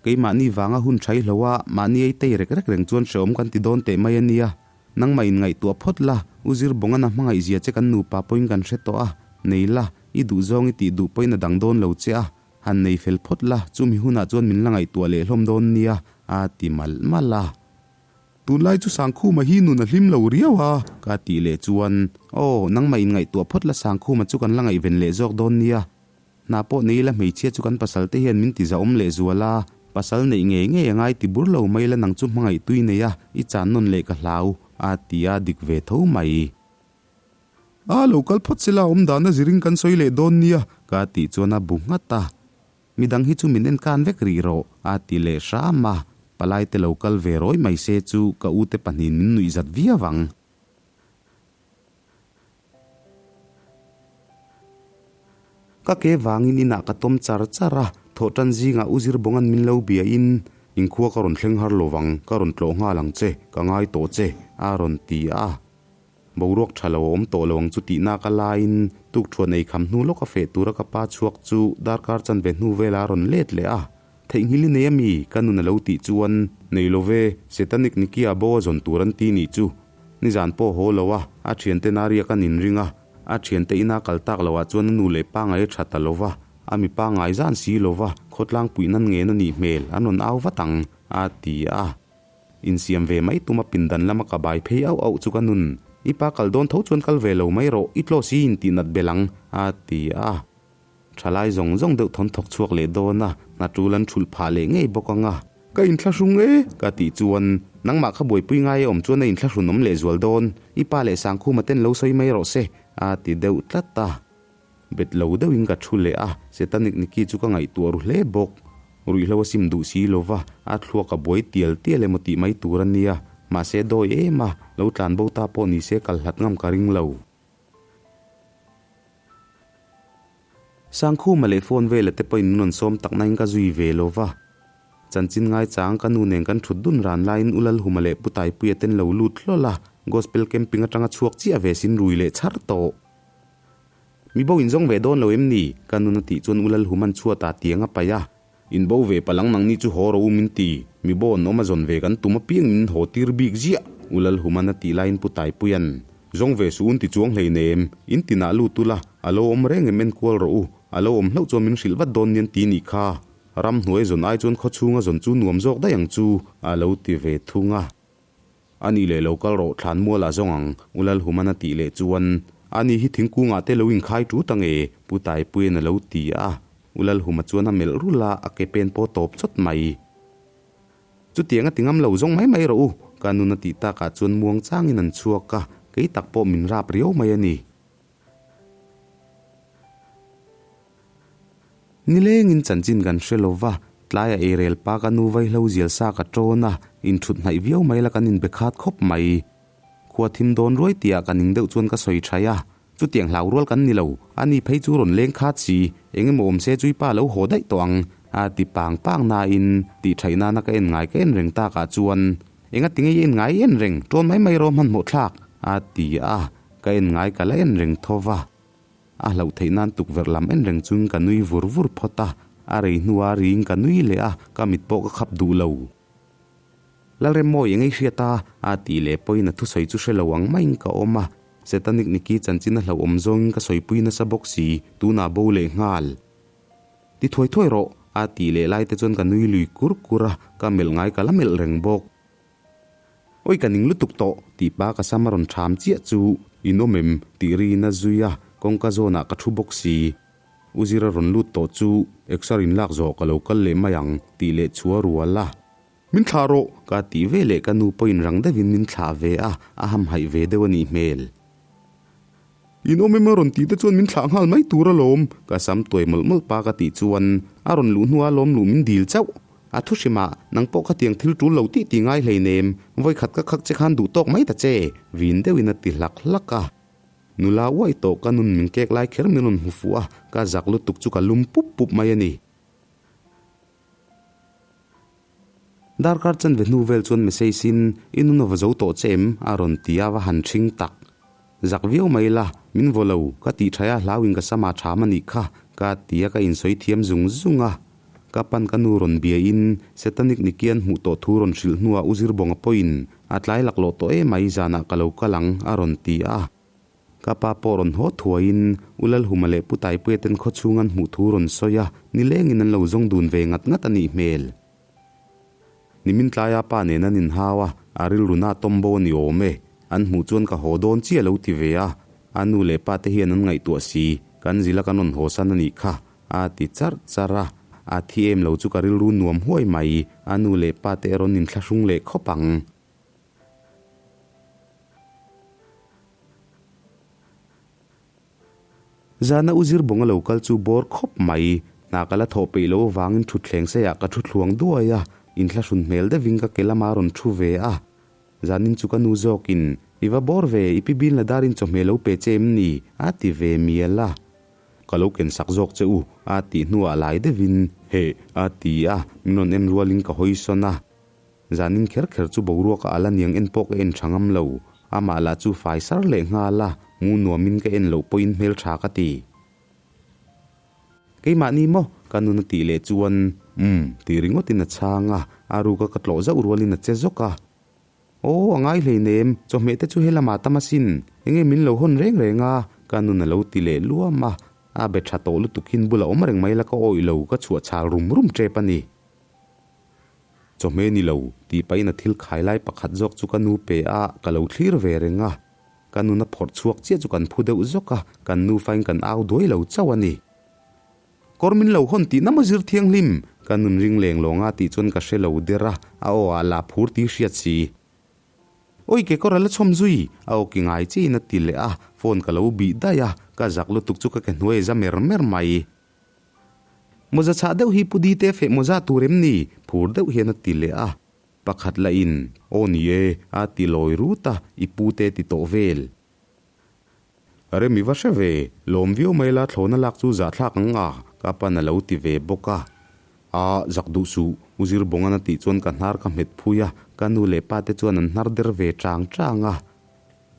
Keimahni vanga hun thai hlo a, mahni ei tei rek rek reng chuan hrehawm kan ti dawn teh mai a nia. Nangmah in ngaihtuah phawt la, u zir bawng ana hmangaih zia che kan nupa pawhin kan hre tawh a, nei la, i duhzawng i tih duh pawhin a dang dawn lo che a, han nei fel phawt la, chumi hunah chuan min la ngaihtuah leh hlawm dawn nia, a ti malh malh a. Tunlai chu Sangkhuma hi nun a hlim lo riau a. Ka tih leh chuan, Aw, nangmah in ngaihtuah phawt la Sangkhuma chu kan la ngaihven leh zawk dawn nia. Hna pawh nei ila hmeichhia chu kan pasal te hian min ti zahawm leh zual a, pasal neih ngei ngei a ngai ti bur lo mai la nang chu hmangaih tui nei a, i chan nawn leh ka hlau, a ti a dik ve tho mai. A lo kal phawt sela awm dana ziring kan sawi leh dawn nia. Ka tih chuan a bu nghat a. Midang hi chu min en kan vek rih rawh, a ti leh hram a. Palai te lo kal ve rawi mai se chu ka u te pahnihin min nuih zat viau ang. Ka ke vangin inah ka tawm char char a, thawhtan zingah u Zirbawnga'n min lo biain, Inkhua ka rawn thleng har lo vang, ka rawn tlawh nghal ang che, ka ngai tawh che, a rawn ti a. Boruak tha lo a awm tawh lo ang chu tih nak a laiin tukṭhuan ei kham hnu lawk a feh tura ka pa chhuak chu darkar chanve hnu velah a rawn let leh a. Theihnghilh i nei a mi? Ka nun a lo tih chuan. Nei lo ve, Setanic Nikia bo a zawn tur an ti nih chu. Nizan pawh haw lo a, a thiante Naria kan inring a. A thiante ina kal tak loah chuan a nu leh pa ngai a tha ta lo va, a mipa ngai zan si lo va, khawtlang puih nan ngen a nih hmel, an rawn au vat ang, a ti a. Insiam ve mai tuma pindan lama ka bai phei auh auh chu ka nun, I pa kal dawn tho chuan kal ve lo mai rawh, i tlaw si intih nat belh ang, a ti a. Thalai zawng zawng deuh thawn thawk chhuak leh dawn a, hna tul an thulh phah leh ngei bawk ang a. Ka inthlahrung e, ka tih chuan, Nangmah kha buaipui ngai a awm chuan a inthlahrun awm leh zual dawn, i pa leh Sangkhuma ten lo sawi mai rawh se, a ti deuh tlat a. Bet lo deuhin ka thu leh a, Setanic Niki chu ka ngaihtuah ru hle bawk. Ruihhlo a sim duh si lo va, a thluak a buai tial tial emaw tih mai tur a nia. Mahse dawi em a, lo tlan bo ta pawh ni se kal hlat ngam ka ring lo. Sangkhuma leh phone vela te pawhin min rawn sawm tak nain ka zui ve lo va. Chanchin ngaichang ka nu nen kan thut dun ran laiin U Lalhuma leh Pu Taipuia ten lo lut hlawl a, Gospel camping atanga chhuak chiah ve sin rui leh chhar tawh. Mi bo in zawng ve dawn lo em ni? Ka nun a tih chuan U Lalhuman chhuatah tiang a paih a. In bo ve palang nangni chu haw ro min ti, mi bo an awm a zawn ve kan tum apiang min haw tir bik ziah, U Lalhuman a tih laiin Pu Taipuia'n, Zawng ve suh un ti chuang hleinem, in tinah lut ula, a lo awm reng em enkual rawh u, a lo awm hlauh chuan min hrilh vat dawn nian ti nih kha, ram hnuai zawn ai chuan khaw chhunga zawn chu nuam zawk daih ang chu, a lo ti ve thung a. A nih leh lo kal rawh thlan mualah zawng ang, U Lalhuman a tih leh chuan, A ni hi thingkungah te lo inkhai tut ang e, Pu Taipuia'n a lo ti a. U Lalhuma chuan a melh rulh a, a ke pen pawh tawp chawt mai. Chutiang a ti ngam lo zawng mai mai rawh u, ka nun a tih takah chuan muang changin an chhuak a, kei tak pawh min rap riau mai a ni. Nilengin chanchin kan hre lo va, tlaia eirel pa ka nu vaihlo zial sa ka ṭawn a, inṭhut hnaih viau mai la kan inbe khat khawp mai. Khua thim dawn ruai tihah ka ning deuh chuan ka sawi ṭhai a, chutiang hlau rual kan ni lo, ani phei chu rawn leng khat si, eng emaw awm se chu i pa lo haw daih tawh ang, a ti pang pang nain tih ṭhaih nana ka en ngai ka en reng takah chuan, Enga tinge i en ngai i en reng, ṭawn mai mai rawh hmanhmawh thlak, a ti a, ka en ngai ka la en reng tho va. A hlauh theih nan tukverh lam en reng chuin ka nui vur vur phawt a, a rei hnua riin ka nui leh a, ka mit pawh ka khap duh lo. Lalremmawi eng ei hriat a, a tih leh pawhin a thusawi chu hre lo ang maiin ka awm a, Setanic Niki chanchin a hlauhawm zawngin ka sawipui nasa bawk si, tunah bo leh nghal. Ti thuai thuai rawh, a tih leh lai te chuan ka nui lui kur kur a, ka melh ngai ka la melh reng bawk. Oi ka ning lutuk tawh, tih pa ka sam a rawn ṭham chiah chu. In awm em? tih riin a zui a, kawngka zawnah ka ṭhu bawk si. U Zira rawn lut tawh chu exer in lak zawh ka lo kal leh mai ang, tih leh chu a rual a. Min thlah rawh! Ka tih ve leh ka nu pawhin rang deuhin min thlah ve a, a hamhaih ve deuh a nih hmel. In awm em a rawn tih te chuan min thlah nghal mai tur alawm. Ka sam tuai mawlh mawlh pa ka tih chuan a rawn luh hnuah lawm luh min dil chauh. A thu hrim a, nang pawh khatiang thil tul lo tih ti ngai hleinem, vawikhat ka khak che khan duh tawk mai ta che, vin deuhin a ti hlak hlak a. Nula uai tawh ka nun min kek lai kher min rawn hmu fuh a, ka zak lutuk chu ka lum pup pup mai a ni. Darkar chanve hnu vel chuan message in, I nun a va zo tawh che em? a rawn ti a, va han ṭhing tak. Zak viau mai la, min vaw lo, ka tih ṭhaih a hlauin ka sama ṭham a nih kha, ka ti a ka insawi thiam zung zung a. Ka pan ka nu rawn biain Setanic Nikian hmuh tawh thu rawn hrilh hnuah U Zirbawnga pawhin a tlai laklawh tawh em ai zanah ka lo kal ang a rawn ti a. Ka pa pawh rawn haw thuaiin U Lalhuma leh Pu Taipuia ten khawchhung an hmuh thu rawn sawi a, nilengin an lo zawng dun ve ngat ngat a nih hmel. Nimin tlaia pa nen an inhau a, a rilru na tawm bo a ni awm e. An hmuh chuan ka haw dawn chiah lo ti ve a, a nu leh pa te hian an ngaihtuah si, kan zila kan rawn haw san a nih kha, a ti charh charh a. A thi em lo chu ka rilru nuam huai mai, a nu leh pa te rawn inthlahrung leh khawp ang. Zana u zir bawng a lo kal chu bawr khawp mai. Hna ka la thawh peih loh avangin thutthleng seiah ka thu thluang duai a, inthlahrun hmel deuhin ka ke lama rawn thu ve a. Zanin chu ka nu zawkin, I va bawr ve, i pi bin la darin chawhmeh lo pe che em ni? a ti ve mial a. Ka lo ken sak zawk che u, a tih hnuah lai deuhin, Heh, a ti a, min rawn en rualin ka hawi sawn a. Zanin kher kher chu boruaka a la niang en pawh ka en tha ngam lo. Amah lah chu fai sar leh nghal a, mu nuamin ka en loh pawhin hmel tha ka ti. Keimahni maw? Ka nun a tih leh chuan, Umm, tih ringawtin a chhang a, a ruka ka tlawh zauh rualin a che zawk a. Aw, a ngai hleinem, chawhmeh te chu helamah tam asin, enge min lo hawn reng reng a? Ka nun a lo ti leh luam a, a be tha tawh lutuk hin bula awm reng mai la ka awih lo, ka chhuah chhal rum rum tep a ni. Chawhmeh ni lo, tih pahin a thil khai lai pakhat zawk chu ka nu pe a, ka lo thlir ve reng a. Ka nun a phawrh chhuak chiah chu kan phu deuh zawk a, kan nufain kan au duai lo chauh a ni. Kawr min lo hawn tihna maw zir thianghlim? Ka nun ring leng lawnga tih chuan ka hre lo der a, a aw ah lah phur tih hriat si. Awi ke kawr a la chhawm zui, a aw ki ngai chiin a ti leh a, phone ka lo bih daih a, ka zak lutuk chu ka ke hnuai za mer mer mai. Mawza chhah deuh hi Pu Dite feh mawza tur em ni? Phur deuh hian a ti leh a. Pakhat lah in, Aw ni e, a ti lawi rut a, i pu te ti tawh vel. Rem i va hre ve, lawm viau mai la thlawna lak chu zahthlak ang a, ka pan a lo ti ve bawk a. A, zak duh suh, U Zirbawngan a tih chuan ka hnar ka hmet phui a, ka nu leh pa te chuan an hnar der ve chang chang a.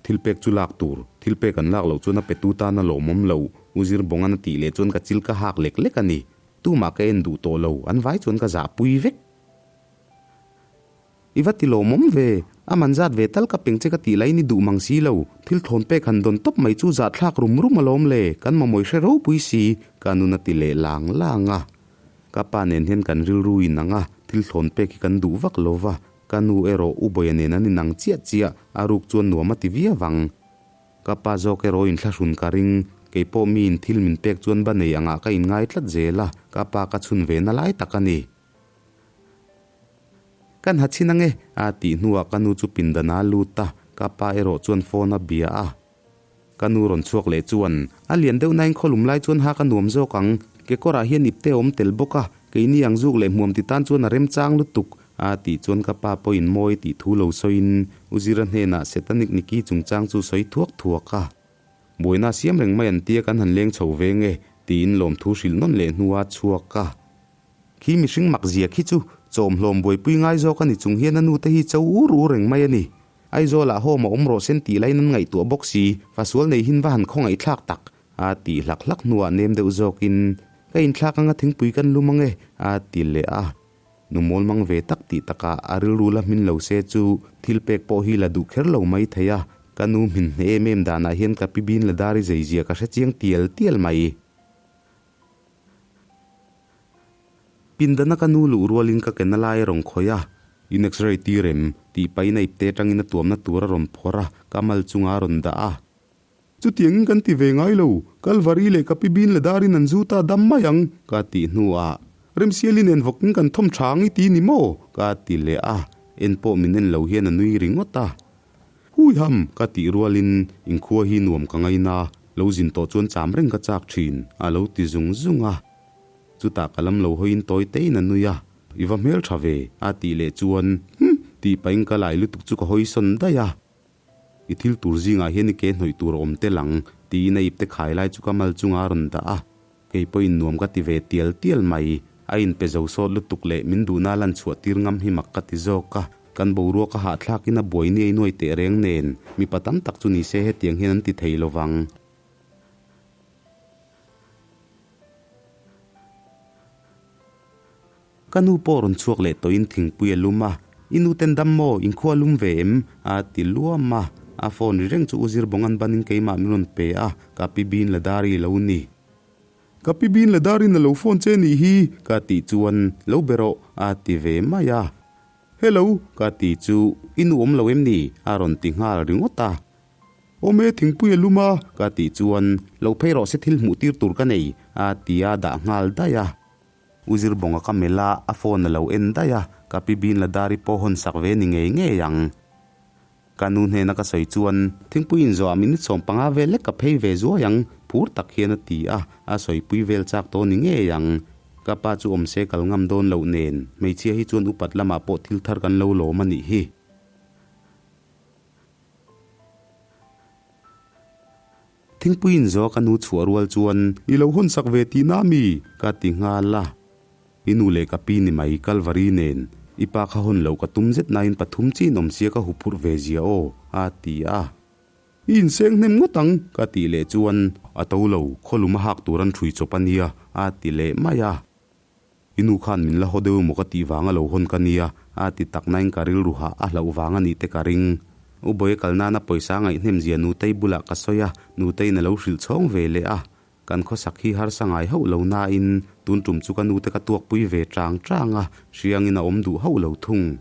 Thil pek chu lak tur, thil pek an lak loh chuan a petu tan a lawmawm lo, U Zirbawngan a tih leh chuan ka chil ka hak lek lek a ni. Tumah ka en duh tawh lo, an vai chuan ka zahpui vek. I va ti lawmawm ve, a man zat ve tal ka peng che ka tih laiin i duh mang si lo, thil thawn pek han dawn tawp mai chu zahthlak rum rum alawm le, kan mamawih hre ropui si, ka nun a ti leh lang lang a. Ka pa nen hian kan rilru in ang a, thil thawn pek hi kan duh vak lo va, Ka nu erawh U Bawia nen an inang chiah chiah, a ruk chuan nuam a ti viau ang. Ka pa zawk erawh inthlahrun ka ring, kei pawh miin thil min pek chuan ba nei angah ka inngai tlat zel a, ka pa ka chhun ve na lai tak a ni. Kan ha chhin ange, a tih hnuah ka nu chu pindan a lut a, ka pa erawh chuan phone a bia a. Ka nu rawn chhuak leh chuan, A lian deuh nain khawlum lai chuan ha ka nuam zawk ang, kekawrah hian ipte a awm tel bawk a, keini ang zuk leh hmuam ti tan chuan a remchang lutuk, a tih chuan ka pa pawhin mawi tih thu lo sawiin U Zira hnenah Setanic Niki chungchang chu sawi thuak thuak a. Buaina siam reng mai an tia kan han leng chho ve nge, tiin lawmthu hrilh nawn leh hnua chhuak a. Khi mihring mak zia khi chu chawmhlawm buaipui ngai zawk a ni chung hian a nu te hi cho ur ur reng mai a ni. Aizawlah home a awm rawh sen tih laiin an ngaihtuah bawk si, fasual nei hin va han khawngaih thlak tak, a tih hlak hlak hnuah nem deuh zawkin, Ka inthlak anga thingpui kan lum ange, a ti leh a. Nu mawl mang ve tak tih takah a rilru la hmin lo se chu thil pek pawh hi la duh kher lo mai thei a, ka nu hmin hneh em em danah hian ka pi bin la dari zeizia ka hre chiang tial tial mai. Pindana ka nu luh rualin ka ke na lai a rawn khawih a, In x-ray tir em? tih pahin a ipte atangin a tuamna tur a rawn phawrh a, ka mal chungah a rawn dah a. Chutiangin kan ti ve ngai lo, Kalvari leh ka pi bin la darin an zu ta dam mai ang, ka tih hnuah Remsiali nen vawkin kan thawm tha ang i ti ni maw? ka ti leh a, en pawh min en lo hian a nui ringawt a. Hui ham! Ka tih rualin inkhua hi nuam ka ngaina, lo zin tawh chuan cham reng ka chak thin, a lo ti zung zung a. Chutah ka lam lo hawiin tawi tein a nui a, I va hmel tha ve, a tih leh chuan, Hm! Tih pahin ka lai lutuk chu ka hawi sawn daih a. I thil tur zingah hian i ke hnawih tur a awm tel ang, tiin a ipte khai lai chu ka mal chungah a rawn dah a. Kei pawhin nuam ka ti ve tial tial mai. A inpe zo sawt lutuk leh min duhna lan chhuah tir ngam hi mak ka ti zawk a. Kan boruak a hahthlakin a buai niai nuai teh reng nen, mipa tam tak chu ni se hetiang hian an ti thei lo vang. Ka nu pawh rawn chhuak leh tawhin thingpui a lum a, I nu ten dam maw, inkhua lum ve em? a ti luam a. A phone ri reng chu U Zirbawnga'n banin keimah min rawn pe a, ka pi Bin Ladari lo ni. Ka pi Bin Ladarin a lo phone che nih hi, ka tih chuan lo be rawh a ti ve mai a. Hello, ka ti chu i nu awm lo em ni? a rawn ti nghal ringawt a. Awm e, thingpui a lum a, ka tih chuan lo phei rawh se thil hmuh tir tur ka nei, a ti a dah nghal daih a. U Zirbawnga ka melh a, a phone a lo en daih a, ka pi Bin Ladari pawh hawn sak ve ni ngei ngei ang. Ka nu hnena ka sawi chuan, Thingpui inzawhah minute 15 vel lek ka phei ve zuai ang, phur tak hian a ti a, a sawipui vel chak tawh ni ngei ang. Ka pa chu awm se kal ngam dawn loh nen, hmeichhia hi chuan upat lamah pawh thil thar kan lo lawm a nih hi. Thingpui inzawha ka nu chhuah rual chuan, I lo hawn sak ve tihna mi? Ka ti nghal a. I nu leh ka pi ni mai, Kalvari nen. I pa kha hawn loh ka tum zet nain pathum chin awm sia ka huphurh ve zia aw, a ti a. I inseng hnem ngawt ang, ka tih leh chuan, A to lo, khawlum a hak tur an ṭhui chawp a nia, a ti leh mai a. I nu khan min la haw deuh emaw ka tih vanga lo hawn ka nia, a ti tak nain ka rilru hah a hlauh vang a nih te ka ring. U Bawiha kal nana pawisa ngaihnem zia Nutei bulah ka sawi a, Nuteiin a lo hrilh chhawng ve leh a. Kan khawsak hi harsa ngai hauh lo nain tun tum chu ka nute ka tuakpui ve chang chang a, hriangin a awm duh hauh lo thung.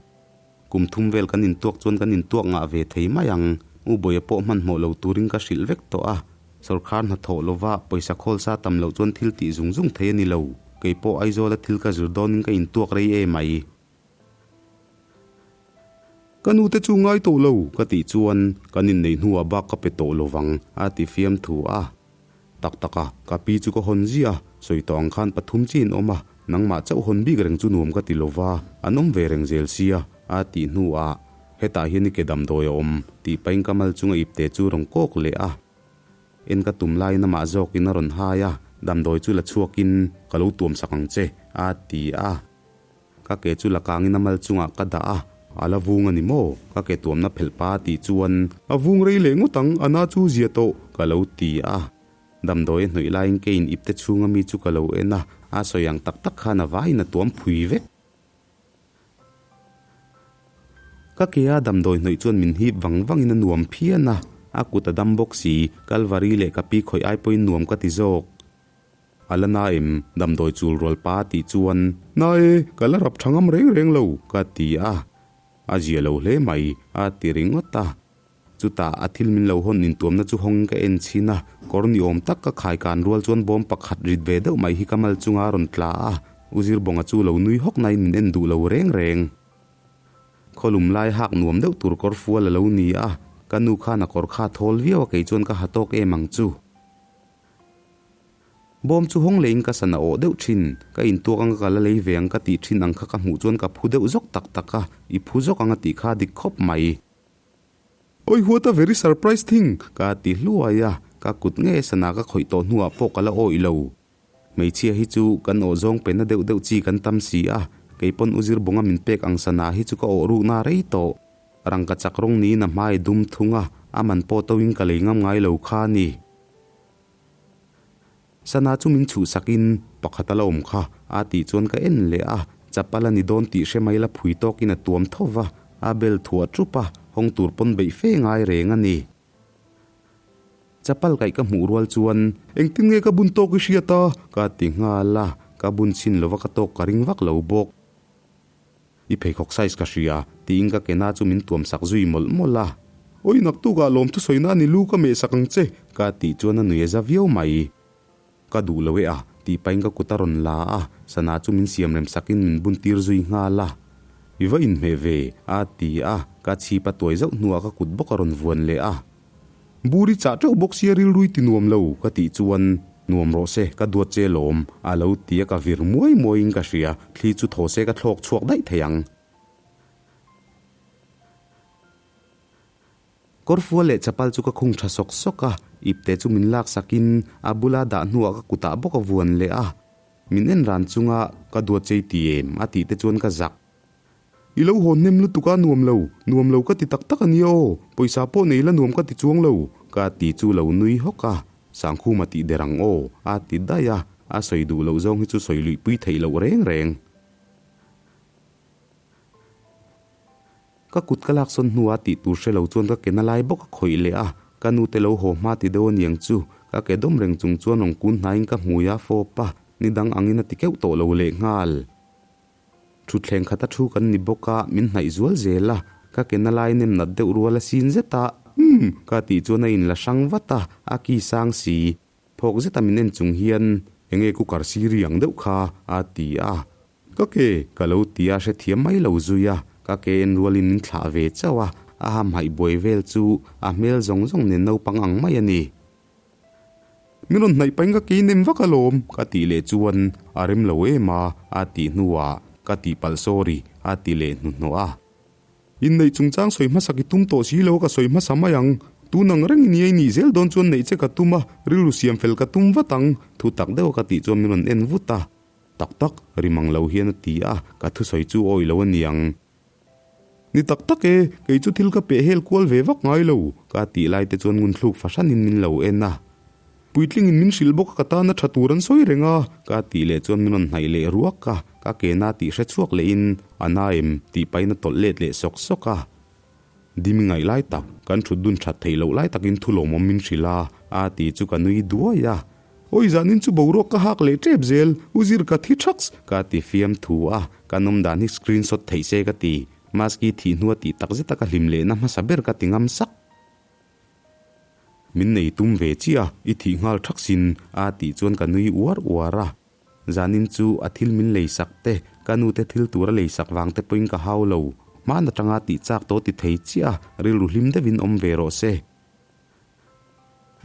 Kum thum vel kan intuak chuan kan intuak ngah ve thei mai ang. U Bawiha pawh hmanhmawh lo turin ka hrilh vek tawh a. Sawrkhar hnathawh lova pawisa khawlsa tam loh chuan thil tih zung zung thei a ni lo. Kei pawh Aizawla thil ka zir dawnin ka intuak rei em mai. Ka nute chu ngai tawh lo, ka tih chuan kan inneih hnuah bak ka pe tawh lovang a ti fiam thu a. Tak tak a, ka pi chu ka hawn ziah a, sawi tawh ang khan pathum chi in awm a, nangmah chauh hawn bik reng chu nuam ka ti lova, an awm ve reng zel sia, a tih hnuah hetah hian i ke damdawi a awm, tih pahin ka mal chunga ipte chu rawn kawk leh a. En ka tum laiin amah zawkin a rawn hai a, damdawi chu la chhuakin ka lo tuam sak ang che, a ti a. Ka ke chu la kangin a mal chungah ka dah a, a la vung a ni maw? Ka ke tuamna phelh pa a tih chuan. A vung rei leh ngawt ang, a na chu zia tawh, ka lo ti a. Damdawi a hnawih laiin keiin ipte chhunga mi chu ka lo en a, a sawi ang tak tak khan a vaiin a tuam phui vek. Ka ke a damdawi hnawih chuan min hip vang vangin a nuam phian a, a kut a dam bawk si, Kalvari leh ka pi khawih ai pawhin nuam ka ti zawk. A la na em? Damdawi chul rual pa a tih chuan. Na e, ka la rap tha ngam reng reng lo, ka ti a. A zia lo hle mai, a ti ringawt a. Chutah a thil min lo hawn intuamna chu hawngin ka en chhin a, kawr ni awm tak ka khai kan rual chuan bawm pakhat rit ve deuh mai hi ka mal chunga a rawn tla a. U Zirbawnga chu lo nui hawk nain min en duh lo reng reng. Khawlum lai hak nuam deuh tur kawr fual a lo ni a, ka nu khan a kawr kha a thawl viau a kei chuan ka ha tawk em ang chu. Bawm chu hawng leiin ka sana awh deuh thin, ka intuak anga ka la lei ve ang ka tih thin ang kha ka hmuh chuan ka phu deuh zawk tak tak a, i phu zawk ang a tih kha a dik khawp mai. Oi what a very surprise thing! Ka ti hluai a, ka kut nge sana ka khawih tawh hnuah pawh ka la awih lo. Hmeichhia hi chu kan awh zawng pe na deuh deuh chi kan tam si a, kei pawn u Zirbawnga min pek ang sana hi chu ka awh rukna rei tawh. Rangka chak rawng niin a hmai dum thung a, a man pawh to in ka lei ngam ngai lo kha a ni. Sana chu min chhuh sak in pakhat a la awm kha a tih chuan ka en leh a, chapal a ni dawn tih hre mai la phui tawk in a tuam tho va, a bel thuah chup a, hawng tur pawn beih fe ngai reng a ni. Chapal kaih ka hmuh rual chuan Engtin nge ka bun tawk i hriat a? Ka ti nghal a, ka bun chhin lova ka tawk ka ring vak lo bawk. I pheikhawk size ka hria, tiin ka kena chu min tuam sak zui mawlh mawlh a. Oi naktukah lawmthu sawi na ni lu ka meh sak ang che, ka tih chuan a nui a za viau mai. Ka duh lo e a, tih pahin ka kut a rawn la a, sana chu min siam rem sakin min bun tir zui nghal a. I va inhmeh ve, a ti a, ka chhip a tuai zauh hnuah ka kut bawk a rawn vuan leh a. Bur i chah teuh bawk sia rilrui ti nuam lo, ka tih chuan, Nuam rawh se, ka duat che lawm, a lo ti a ka vir muai muaiin ka hria, thli chu thaw se ka thlawk chhuak daih thei ang. Kawrfual leh chapal chu ka khung tha sawk sawk a, ipte chu min lak sakin a bula dah hnuah ka kutah bawk a vuan leh a. Min en ran chunga ka duat chei ti em a tih te chuan ka zak. I lo hawn hnem lutuk a nuam lo, nuam lo ka ti tak tak a nia aw, pawisa pawh nei la nuam ka ti chuang lo. Ka ti chu lo nui hawk a, Sangkhuma tih der ang aw a ti daih a, a sawi duh loh zawng hi chu sawi luihpui theih loh reng reng. Ka kut ka laksawn hnuah tih tur hre lo chuan ka ke na lai bawk a khawih leh a, ka nu te lo haw hma ti deuh aniang chu, ka ke dawm reng chung chuan rawn kun hnaiin ka hmui a fawp a, ni dang angin a ti keuh tawh lo lehnghal. Thutthleng khata thu kan ni bawk a, min hnaih zual zel a, ka ke na lai nem nat deuh rual a sin zet a, Umm! ka tih chuan a inla hrang vat a, a ki sang si. Phawk zeta min en chung hian, Enge cooker siri ang deuh kha? a ti a. Ka ke! ka lo ti a, hrethiam mai lo zui a, ka ke en rualin min thlah ve chauh a, a hamhaih buai vel chu a hmel zawng zawng nen naupang ang mai a ni. Min rawn hnaih pahin ka ke nem vak alawm, ka tih leh chuan a rem lo em a, a tih hnuah ka tihpalh sorry a ti leh hnuhnawh a. Inneih chungchang sawi hmasak i tum tawh si lo ka sawi hmasa mai ang. Tun ang reng i ni a i nih zel dawn chuan neih che ka tum a, rilru siam fel ka tum vat ang. Thu tak deuh a ka tih chuan min rawn en vut a. Tak tak, rim ang lo hian a ti a, ka thusawi chu awih lo a niang. Ni tak tak e, kei chu thil ka peh hel kual ve vak ngai lo. Ka tih lai te chuan ngun thluk fahranin min lo en a. Puitlingin min hrilh bawk a ka tana tha tur an sawi reng a. Ka tih leh chuan min rawn hnaih leh ruak a, ka ke na tih hre chhuak lehin a na em tih pahin a tawlh let leh sawk sawk a. Dimi ngaih lai tak, kan thut dun that theih loh lai takin thu lawmawm min hrilh a, a ti chu ka nui duai a. Awi zanin chu boruak ka hak leh tep zel, u zir ka thi thaks. Ka ti fiam thu a, ka nawm dan hi screenshot theih se ka ti. Maski thih hnua tih tak zeta ka hlim lehna hmasa ber ka ti ngam sak. Min nei tum ve chiah a, i thih nghal thak sin, a tih chuan ka nui uar uar a. Zanin chu a thil min lei sak te, ka nu te thil tur a lei sak vang te pawhin ka hau lo. Hman atanga tih chak tawh ti thei chiah a, rilru hlim deuhin awm ve rawh se.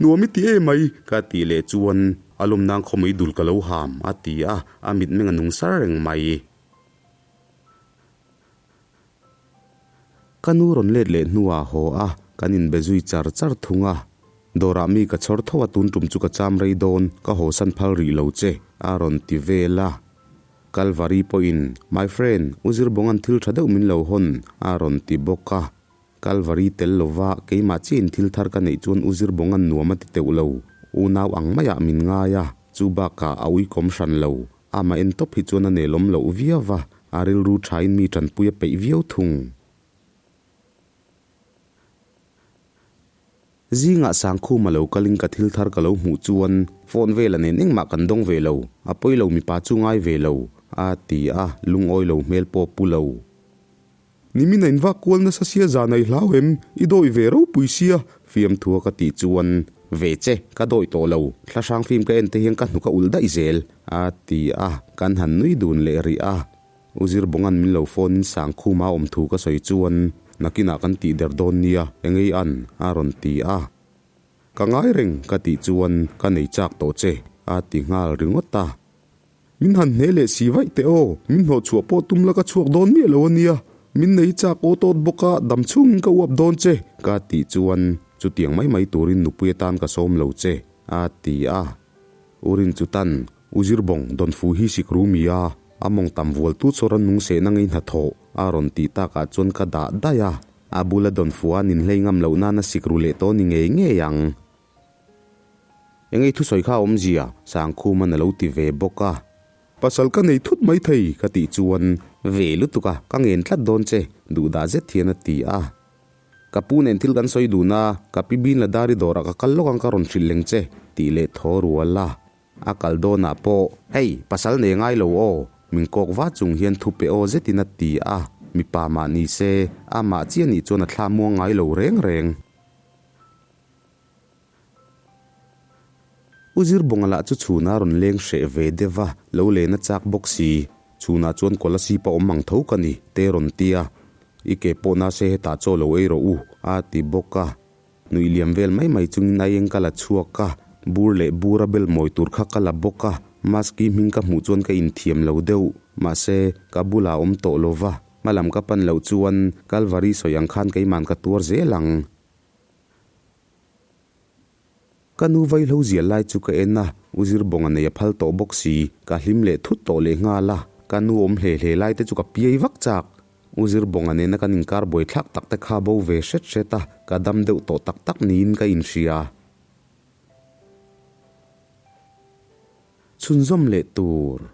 Nuam i ti em mai? Ka tih leh chuan a lawm nang khaw mai dul ka lo ham, a ti a, a mitmeng a nung sar reng mai. Ka nu rawn let leh hnuah haw a, kan inbe zui char char thung a. Dawrah mi ka chhawr tho a tun tum chu ka cham rei dawn, ka haw san phal rih lo che, a rawn ti vel a. Kalvari pawhin, My friend, u Zirbawnga'n thil tha deuh min lo hawn, a rawn ti bawk a. Kalvari tel lova keimah chiahin thil thar ka neih chuan u Zirbawnga'n nuam a ti teuh lo, unau ang maiah min ngai a, chu bakah a uikawm hran lo. Amah en tawp hi chuan a nelawm loh viau va, a rilru thain mi tanpui a peih viau thung. Zingah Sangkhuma lo kalin ka thil thar ka lo hmuh chuan phone vela nen engmah kan dawng ve lo, a pawi lo mipa chu ngai ve lo, a ti a, lungawi lo hmel pawh pu lo. Nimin a invak kual nasa sia zan a i hlau em? I dawi ve ropui sia. Fiamthua ka tih chuan, Ve che, ka dawi tawh lo. Thla hrang fim ka en te hian ka hnuk a ulh daih zel, a ti a, kan han nui dun leh rih a. U Zirbawnga'n min lo phone in Sangkhuma awm thu ka sawi chuan, Nakinah kan tih der dawn nia, engei an? a rawn ti a. Ka ngai reng, ka tih chuan, Ka nei chak tawh che, a ti nghal ringawt a. Min han hne leh si vaih teh aw, min hnawh chhuah pawh tum la ka chhuak dawn miah lo a nia, min nei chak aw tawt bawk a, dam chhungin ka uap dawn che. Ka tih chuan chutiang mai mai turin nupui atan ka sawm lo che, a ti a. U Rinchutan, U Zirbawng, Dawnfu hi sik ru mi a, a mawng tam vual tut saw ran nung sehna ngei hnathawh, a rawn tih takah chuan ka dah daih a, a bula Dawnfu a ninhlei ngam loh nana sik ru leh tawh ni ngei ngei ang. Engei thusawi kha a awmzia? Sangkhuman a lo ti ve bawk a. Pasal ka nei thut mai thei ka tih chuan ve lutuk a, ka ngen tlat dawn che, duhdah zet hian a ti a. Ka pu nen thil kan sawi dun a, ka pi bin la dari dawrah ka kal lawk ang ka rawn hrilh leng che, tih leh thaw rual a. A kal dawnah pawh, Hei, pasal nei ngai lo aw, min kawk va chung hian thu pe aw zetin a ti a, mipa mah ni se, amah chiah nih chuan a thla muang ngai lo reng reng. U Zirbawnga lah chu chhunah a rawn leng hreh ve deuh va, lo len a chak bawk si. Chhunah chuan Kolasib a awm ang tho ka ni, te rawn ti a. I ke pawh na se hetah chaw lo ei rawh u, a ti bawk a. Nuih liam vel mai mai chungin a eng ka la chhuak a, bur leh bur a bel mawi tur kha ka la bawk a. Maski hming ka hmuh chuan ka inthiam lo deuh, mahse, ka bulah a awm tawh lo va, hmalam ka pan loh chuan Kalvari sawi ang khan keiman ka tuar zel ang. Ka nu vaihlo zial lai chu ka en a, U Zirbawnga nei a phal tawh bawk si, ka hlim leh thut tawh leh nghal a, ka nu awm hle hle lai te chu ka piai vak chak. U Zirbawnga nena kan inkar buaithlak tak te kha bo ve hret hret a, ka dam deuh tawh tak tak niin ka inhria. Chhunzawm leh tur.